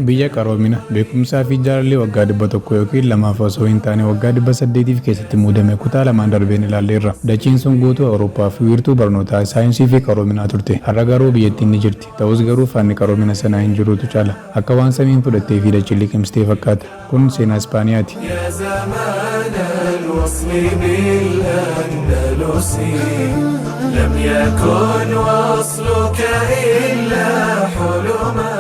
Biyya qaroomina, beekumsaa fi jaalalli waggaa 100 yookiin lamaaf osoo hin taane waggaa 800f keessatti muudame kutaa lamaan darbeen ilaalleerra. Dachiin sun guutuu Awurooppaaf wiirtuu barnootaa, saayinsii fi qaroominaa turte. Har'a garuu biyyattiin ni jirti. Ta'us garuu faanni qaroomina sanaa hin jiruutu caala. Akka waan samiin fudhattee fi dachiin liqimsitee fakkaata. Kun seenaa Ispaaniyaati. يا زمان الوصل بالأندلس لم يكن وصلك إلا حلما.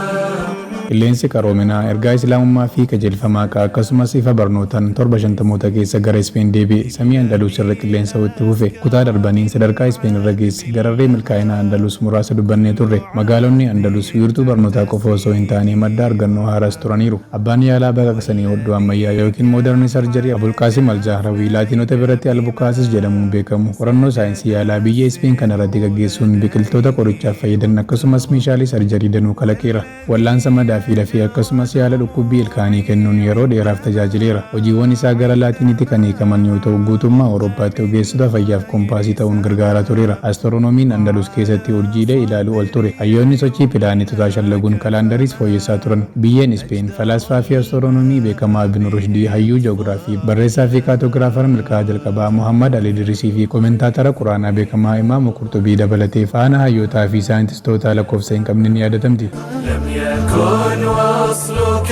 Qilleensi qaroominaa, ergaa Islaamummaa fi qajeelfama haqaa akkasumas ifa barnootaan 750moota keessa gara Ispeen deebi'e. Samii Andalus irra qilleensa itti fufe. Kutaa darbaniin sadarkaa Ispeen irra geesse. Gararree milkaa'ina Andalus muraasa dubbannee turre. Magaalonni Andalus wiirtuu barnootaa qofa osoo hin taane madda argannoo haaraas turaniiru. Abbaan yaalaa baqaqsanii hodhuu ammayyaa yookiin modern surgery Abulqaasim Alzahrawii, Laatiinota biratti Albukaasis jedhamuun beekamu, qorannoo saayinsii yaalaa biyya Ispeen kana irratti gaggeessuun biqiltoota qorichaaf fayyadan akkasumas meeshaalee surgery danuu kalaqeera. Wallaansa madaa fi lafee akkasumas yaala dhukkubbii ilkaanii kennuun yeroo dheeraaf tajaajileera. Hojiiwwan isaa gara Laatiinitti kan hiikaman yoo ta'u, guutummaa Awurooppaatti ogeessota fayyaaf koompaasii ta'uun gargaaraa tureera. Astiroonomiin Andalus keessatti urjiilee ilaaluu ol ture. Hayyoonni sochii pilaanetotaa shallaguun kalaandariis fooyyessaa turan. Biyyeen Ispeen falaasfaa fi astiroonomii beekamaa Ibn Rushdii, hayyuu joogiraafii, barreessaa fi kaartoogiraafara milkaa'aa jalqabaa Muhammad Ali Dirisii fi koomentaatara Quraanaa beekamaa Imaamu Qurxubii dabalatee faana hayyootaa fi saayintistoota lakkoofsa hin qabne ni yaadatamti. لم يكن وصلك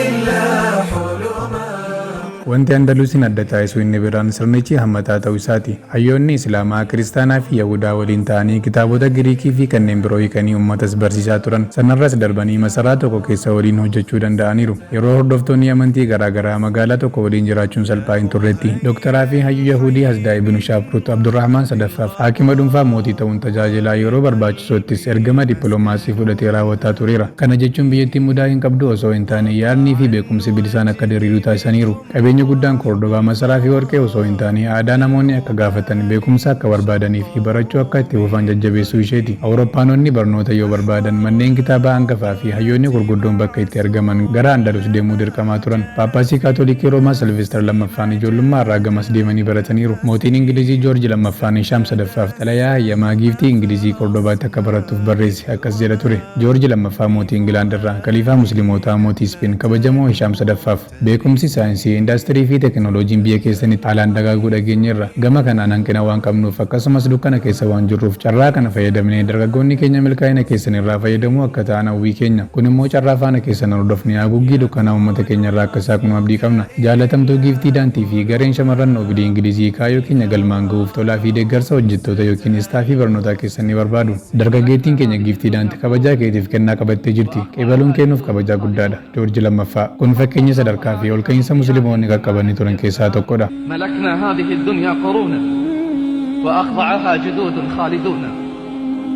إلا حلما. Wanti Andalusiin adda taasisu inni biraan sirnichi hammataa ta'uu isaati. Hayyoonni Islaamaa, Kiristaanaa fi Yahudaa waliin ta'anii kitaabota Giriikii fi kanneen biroo hiikanii uummatas barsiisaa turan. Sanarras darbanii masaraa tokko keessa waliin hojjechuu danda'aniiru. Yeroo hordoftoonni amantii garaagaraa magaalaa tokko waliin jiraachuun salphaa hin turretti, Dooktaraa fi hayyuu Yahudii Hasdaa Ibnu Shaaprut Abdurrahmaan sadaffaaf haakima dhuunfaa mootii ta'uun tajaajilaa, yeroo barbaachisottis ergama dippiloomaasii fudhatee raawwataa tureera. Kana jechuun biyyattiin mudaa hin qabdu osoo hin taane yaadnii fi beekumsi bilisaan akka diriiru taasisaniiru. Qabeenya guddaan Koordobaa masaraa fi warqee osoo hin taane aadaa namoonni akka gaafatan, beekumsa akka barbaadanii fi barachuu akka itti fufan jajjabeessuu isheeti. Awurooppaanonni barnoota yoo barbaadan manneen kitaabaa hangafaa fi hayyoonni gurguddoon bakka itti argaman gara Andalus deemuu dirqamaa turan. Paappaasii Kaatolikii Roomaa Silvester lammaffaan ijoollummaa irraa gamas deemanii barataniiru. Mootiin Ingilizii Joorji lammaffaan Hishaam sadaffaaf xalayaa hayyamaa giiftii Ingilizii Kordobaatti akka barattuuf barreesse akkas jedha ture: "Joorji lammaffaa mootii Ingilaand irraa Kaliifaa Muslimootaa mootii Ispeen kabajamoo Hishaam sadaffaaf. Beekumsi saayinsii, indaastirii fi teekinooloojiin biyya keessanitti haalaan dagaaguu dhageenyeerra. Gama kanaan hanqina waan qabnuuf akkasumas dukkana keessa waan jirruuf, carraa kana fayyadamnee dargaggoonni keenya milkaa'ina keessan irraa fayyadamuu akka ta'an hawwii keenya. Kun immoo carraa faana keessan hordofnee haguuggii dukkanaa uummata keenya irraa akka saaqnu abdii qabna. Jaalatamtuu giiftii Daantii fi gareen shamarran noobilii Ingilizii kaayyoo keenya galmaan ga'uuf tolaa fi deeggarsa hojjettoota yookiin istaafii barnootaa keessan ni barbaadu. Dargaggeettiin keenya giiftii Daanti kabajaa keetiif kennaa qabattee jirti. Qeebaluun kennuuf kabajaa guddaadha. Joorji lammaffaa." Kun fakkeenya sadarkaa fi olka'iinsa Musliimoonni qaqqabanii turan keessaa tokkodha. ملكنا هذه الدنيا قرونا وأخضعها جدود خالدون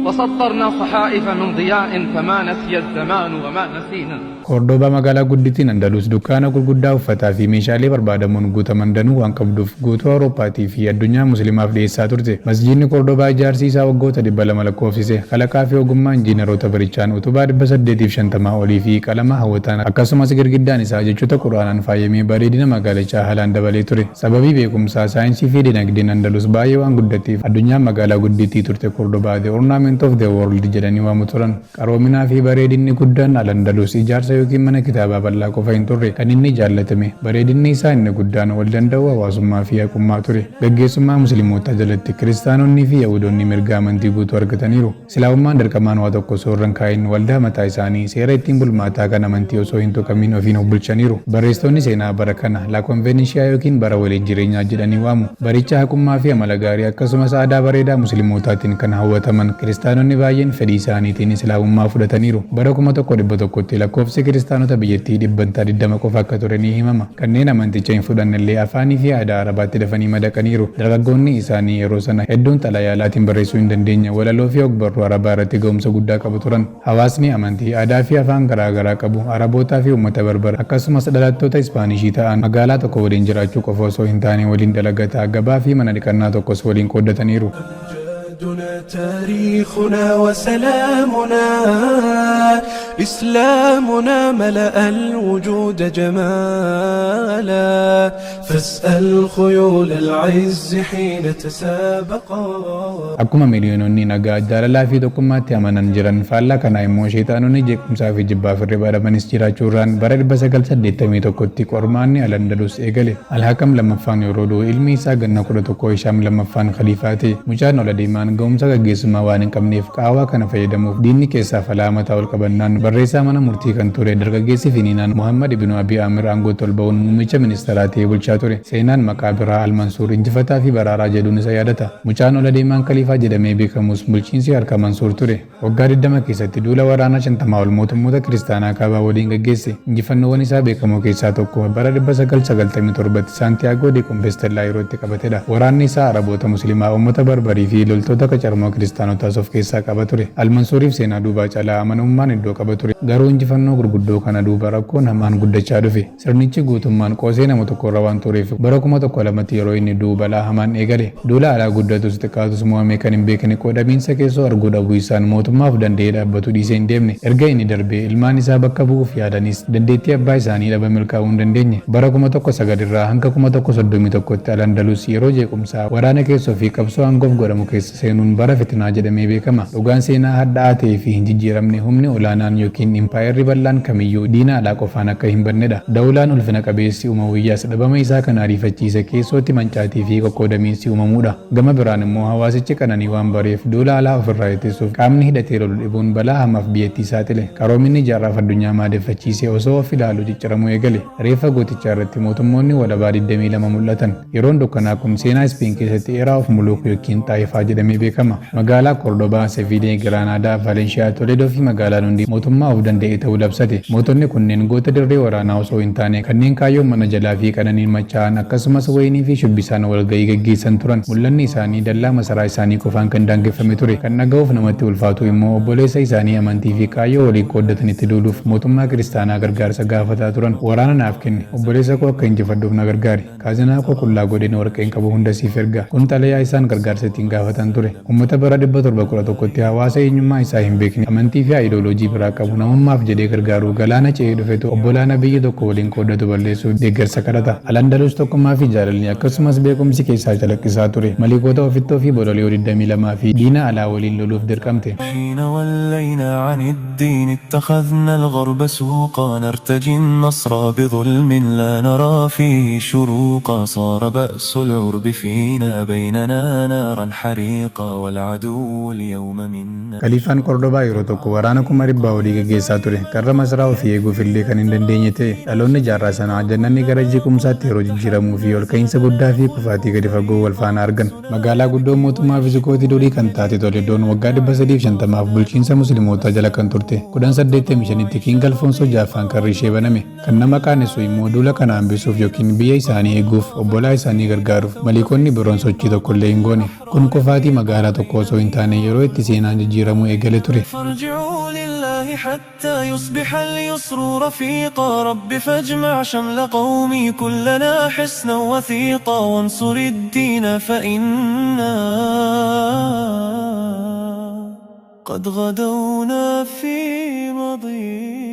وسطرنا صحائف من ضياء فما نسي الزمان وما نسينا. Kordobaa, magaalaa guddittiin Andalus, dukkaana gurguddaa uffataa fi meeshaalee barbaadamuun guutaman danuu waan qabduuf guutuu Awurooppaatii fi addunyaa Musliimaaf dhiyeessaa turte. Masjiidni Kordobaa ijaarsi isaa waggoota 200 lakkoofsise kalaqaa fi ogummaa injiinaroota barichaan utubaa 850 olii fi qalama hawwataan akkasumas girgiddaan isaa jechoota Quraanaan faayamee bareedina magaalichaa haalaan dabalee ture. Sababii beekumsaa, saayinsii fi dinagdeen Andalus baay'ee waan guddatteef addunyaan magaalaa guddittii turte Kordobaa "the ornament of the world" jedhanii waamu turan. Qaroominaa fi bareedinni guddaan Al-Andalus ijaarsa yookiin mana kitaabaa bal'aa qofa hin turre. Kan inni jaallatame, bareedinni isaa inni guddaan wal danda'uu hawaasummaa fi haqummaa ture. Gaggeessummaa Musliimotaa jalatti Kiristaanonnii fi Yahudoonni mirga amantii guutuu argataniiru. Islaamummaan dirqamaan waa tokko osoo irra hin kaa'in waldaa mataa isaanii, seera ittiin bulmaataa kan amantii osoo hin tuqamin ofiin of bulchaniiru. Barreessitoonni seenaa bara kana La Convivencia yookiin bara waliin jireenyaa jedhanii waamu. Baricha haqummaa fi amala gaarii akkasumas aadaa bareedaa Musliimotaatiin kan hawwataman Kiristaanonni baay'een fedhii isaaniitiin Islaamummaa fudhataniiru. Bara 1100tti lakkoofsi Kiristaanota biyyattii 20% qofa akka ture ni himama. Kanneen amanticha hin fudhannellee afaanii fi aadaa Arabaatti dafanii madaqaniiru. Dargaggoonni isaanii yeroo sana hedduun xalayaa Laatiin barreessuu hin dandeenye walaloo fi ogbarruu Arabaa irratti ga'umsa guddaa qabu turan. Hawaasni amantii, aadaa fi afaan garaa garaa qabu, Arabootaa fi uummata Barbar akkasumas dhalattoota Ispaanishii ta'an, magaalaa tokko waliin jiraachuu qofa osoo hin taane waliin dalagataa, gabaa fi mana dhiqannaa tokkos waliin qooddataniiru. بلدنا تاريخنا وسلامنا، إسلامنا ملأ الوجود جمالا، فاسأل خيول العز حين تسابقا. Akkuma miliyoononni nagaa, jaalalaa fi tokkummaatti amanan jiran, faallaa kanaa immoo sheexaanonni jeequmsaa fi jibbaaf hirriba dhabanis jiraachuurraan bara 981tti qormaanni Al-Andalus eegale. Alhakam lammaffaan yeroo du'u ilmi isaa ganna 11 Hishaam lammaffaan khaliifaa ta'e. Mucaan ol adeemaan ga'umsa gaggeessummaa waan hin qabneef qaawwaa kana fayyadamuuf diinni keessaa falaa mataa ol qabannaan barreessaa mana murtii kan ture dargaggeessi finiinaan Muhammad ibn Abi Amir aangootti ol ba'uun muummicha ministeeraa ta'ee bulchaa ture. Seenaan maqaa biraa Almansuur, injifataa fi baraaraa jedhuun isa yaadata. Mucaan ol adeemaan khaliifaa jedhamee beekamus bulchiinsi harka Mansuur ture. Waggaa 20 keessatti duula waraanaa 50 ol mootummoota kiristaanaa kaabaa waliin gaggeesse. Injifannoowwan isaa beekamoo keessaa tokko bara 997tti Saantiyaagoo de Kompostellaa yeroo itti qabatedha. Waraanni isaa Araboota Musliimaa, uummata Barbarii fi loltoota qacarmoo kiristaanotaas of keessaa qaba ture. Almansuuriif seenaa duubaa caalaa amanamummaan iddoo qaba ture. Garuu injifannoo gurguddoo kana duuba rakkoon hamaan guddachaa dhufe. Sirnichi guutummaan qoosee nama tokkorra waan tureef bara 1002tti yeroo inni du'u balaa hamaan eegale. Duula alaa guddatus xiqqaatus mo'amee kan hin beekne qoodamiinsa keessoo arguu dhabuu isaan mootummaaf danda'ee dhaabbatu dhiisee hin deemne. Erga inni darbee ilmaan isaa bakka bu'uuf yaadanis dandeettii abbaa isaanii dhaba milkaa'uu hin dandeenye. Bara 1009 irraa hanga 1031tti Al-Andalus yeroo jeequmsaa, waraana keessoo fi qabsoo aangoof godhamu keessa seenuun bara fitnaa jedhamee beekama. Dhugaan seenaa hadhaa'aa ta'ee fi hin jijjiiramne humni olaanaan yookiin impaayerri bal'aan kamiyyuu diina alaa qofaan akka hin bannedha. Dawlaan ulfina qabeessi Umawiyyaas dhabama isaa kan ariifachiise keessootti mancaatii fi qoqqoodamiinsi uumamuudha. Gama biraan immoo hawaasichi qananii waan bareef duula alaa ofirraa ittisuuf qaamni hidhatee lolu dhibuun balaa hamaaf biyyattii saaxile. Qaroominni jaarraaf addunyaa maadeffachiise osoo of ilaalu cicciramuu eegale. Reeffa gootichaa irratti mootummoonni walabaa 22 mul'atan. Yeroon dukkanaa kun seenaa Ispeen keessatti Era of Muluk yookiin Xaayifaa jedhamee beekama. Magaalaa Kordobaa, Seviilee, Giraanaadaa, Vaalenshiyaa, Toleedoo fi magaalaan hundi mootummaa of danda'e ta'uu labsate. Mootonni kunneen goota dirree waraanaa osoo hin taane kanneen kaayyoon mana jalaa fi qananiin machaa'an, akkasumas wayinii fi shubbisaan walga'ii gaggeessan turan. Mul'anni isaanii dallaa masaraa isaanii qofaan kan daangeffame ture. Kan dhaga'uuf namatti ulfaatu immoo obboleessa isaanii amantii fi kaayyoo waliin qooddatanitti duuluuf mootummaa kiristaanaa gargaarsa gaafataa turan. "Waraana naaf kenni. Obboleessa koo akka injifadhuuf na gargaari. Kaazinaa koo qullaa godheen warqeen qabu hunda siif erga." Kun xalayaa isaan gargaarsa ittiin gaafatan ture. Uummata bara 711tti hawaasa eenyummaa isaa hin beekne, amantii fi ayidooloojii biraa qabu namummaaf jedhee gargaaruu galaana ce'ee dhufetu obbolaana biyya tokko waliin qooddatu balleessuuf deeggarsa kadhata. Al-Andalus tokkummaa fi jaalalli akkasumas beekumsi keessaa calaqqisaa ture. Malikoota ofittoo fi bololi'oo 22 fi diina alaa waliin loluuf dirqamte. حين ولينا عن الدين اتخذنا الغرب سوقا، نرتجي النصر بظلم لا نرى فيه شروقا، صار بأس العرب فينا بيننا نارا حريقا، والعدو اليوم منا. Kaliifaan Kordobaa yeroo tokko waraana 100,000 olii gaggeessaa ture. Karra masaraa ofii eeguuf illee kan hin dandeenye ta'e. Dhaloonni jaarraa sanaa jannanni gara jeequmsaatti yeroo jijjiiramuu fi olka'iinsa guddaa fi kufaatii gadi fagoo wal faana argan. Magaalaa guddoo mootummaa Fiizikootii durii kan taate Toledoon waggaa 350f bulchiinsa Musliimotaa jala kan turte. 1085tti King Alfoonsoo jaaffaan karri ishee baname. Kan nama qaanessu immoo duula kana hambisuuf yookiin biyya isaanii eeguuf, obbolaa isaanii gargaaruuf malikoonni biroon sochii tokkollee hin goone. Kun kufaatii magaalaa tokko osoo hin taane yeroo itti seenaan jijjiiramuu eegale ture. فارجعوا لله حتى يصبح اليسر رفيقا، رب فاجمع شمل قومي كلنا حصنا وثيقا، وانصر الدين فإنا قد غدونا في مضيق.